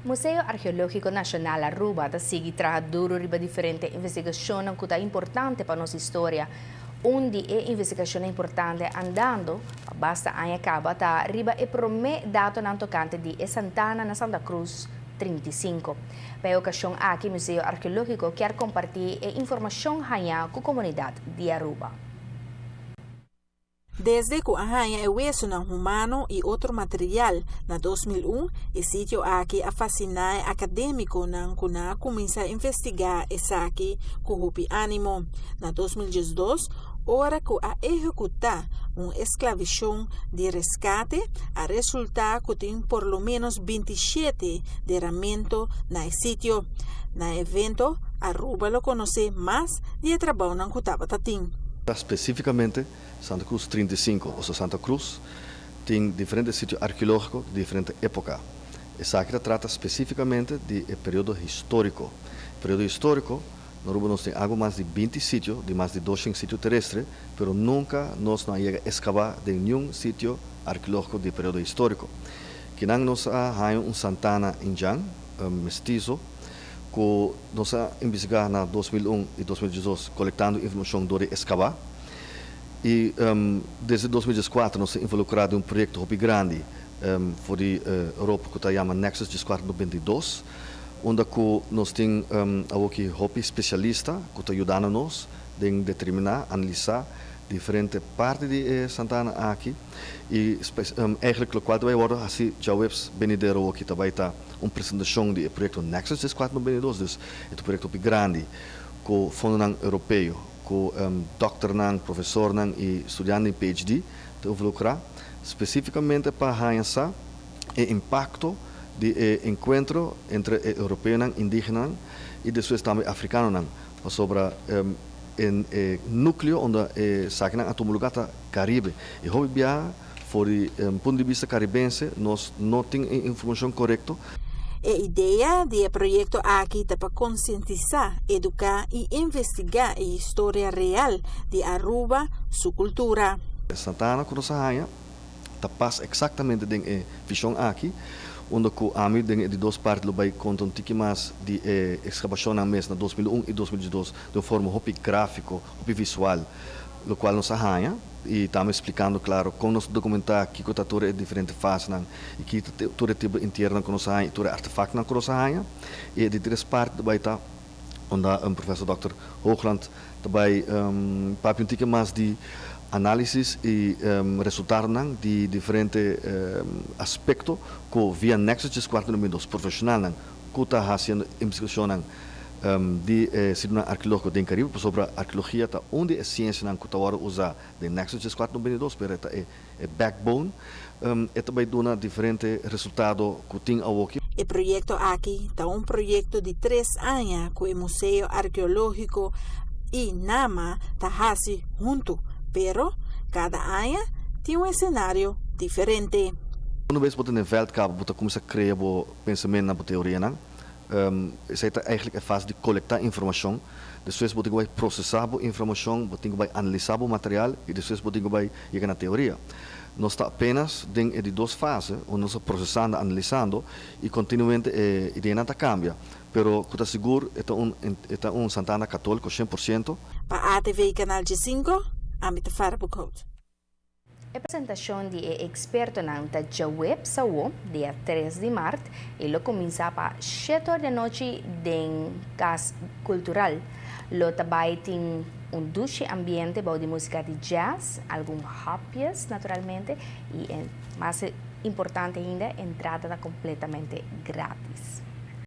Museo Arkeológiko Nashonal Aruba ta sigui traha duru riba diferente investigashon ku ta importante pa nos historia. Un di e investigashon importante andando, basta aña kaba, ta riba e promé datonan tokante di e Santana na Santa Cruz 35. Pa e okashon aki, Museo Arkeológiko ke kompartí e informashon hañá ku komunidat di Aruba. Desde ku a haña e wesonan humano i otro material na 2001, e sitio aki a fasiná e akadémikonan ku a kuminsá investigá esaki ku hopi ánimo. Na 2012, ora ku a ehekutá un ekskavashon di reskate, a resultá ku tin por lo ménos 27 deramentu na e sitio. Na evento, Aruba lo konosé mas di e trabounan ku tabatin. Spesífikamente Santa Cruz 35, o Santa Cruz, tin diferente sitio arkeológiko di diferente époka. Esaki ta trata spesífikamente di periodo históriko. Periodo históriko, na Aruba nos tin algu mas di 20 sitio, di mas di 200 sitio terestre, pero nunka nos no a yega ekskavá den ningun sitio arkeológiko di periodo históriko. Akinan nos a haña un Santana Indjan, un mestizo, ku nos a investigá na 2001 i 2012, kolektando informashon dor di ekskavá. I desde 2014 nos a involukrá den un proyekto hopi grandi for di Europa ku ta yama Nexus 1492, unda ku nos tin aki hopi spesialista ku ta yudando nos den determiná, analisá diferente parti di e Santana aki i eigenlijk lokual ta bai wòrdu hasí djaweps benidero aki ta bai ta un presentashon di e proyekto Nexus 1492, dus e ta un proyekto hopi grandi ku fondonan europeo, ku dokternan, profesornan i studiantenan PhD ta involukrá spesífikamente pa haña sa e impakto di e enkuentro entre e europeonan, indígenanan i despues tambe afrikanonan, pasobra e núkleo unda esakinan a tuma lugá ta Karibe. I hopi biaha for di punto di bista karibense nos no tin e informashon korekto. E idea di e proyekto aki ta pa konsientisá, eduká i investigá e historia real di Aruba, su kultura. Santana ku nos a haña ta pas eksaktamente den e vishon aki, unda ku ami den e di dos parti lo bai konta un tiki mas di e ekskavashonnan mes na 2001 i 2012 den un forma hopi gráfiko, hopi visual, lokual nos a haña i tambe splikando klaro kon nos dokumentá kiko ta tur e diferente fasenan i kiko ta tur e tipo di entieronan ku nos a haña i tur e artefaktonan ku nos a haña. I e di tres parti ta bai ta unda profesor dòkter Hoogland ta bai papia un tiki mas di análisis i resultadonan di diferente aspekto ku via Nexus 1492 profeshonalnan ku ta hasiendo investigashonnan di e sitionan arkeológiko den Karibe, pasobra arkeologia ta un di e siensianan ku ta wòrdu usá den Nexus 1492, pero e ta e backbone, e ta bai duna diferente resultado ku tin awoki. E proyekto aki ta un proyekto di 3 aña ku e Museo Arkeológiko i NAMA ta hasi huntu, pero kada aña tin un esenario diferente. Un bes bo ta den veld kaba, bo ta kuminsá krea bo pensamentu, bo teorianan. Esei ta eigenlijk e fase di kolektá informashon. Despues bo tin ku bai prosesá bo informashon, bo tin ku bai analisá bo material i despues bo tin ku bai yega na teoria. Nos ta apenas den e di dos fase, unda nos ta prosesando, analisando i kontinuamente e ideanan ta kambia. Pero ku ta sigur, e ta un Santana katóliko 100%. Pa ATV Kanal G5, ami ta Farah Boekhout. E presentashon di e ekspertonan ta djaweps awo, dia 3 di mart, i lo kuminsá pa 7 or di anochi den Kas Kultural. Lo tambe tin un dushi ambiente bou di músika di jazz, algun hapjes naturalmente, i mas importante ainda, entrada ta kompletamente gratis.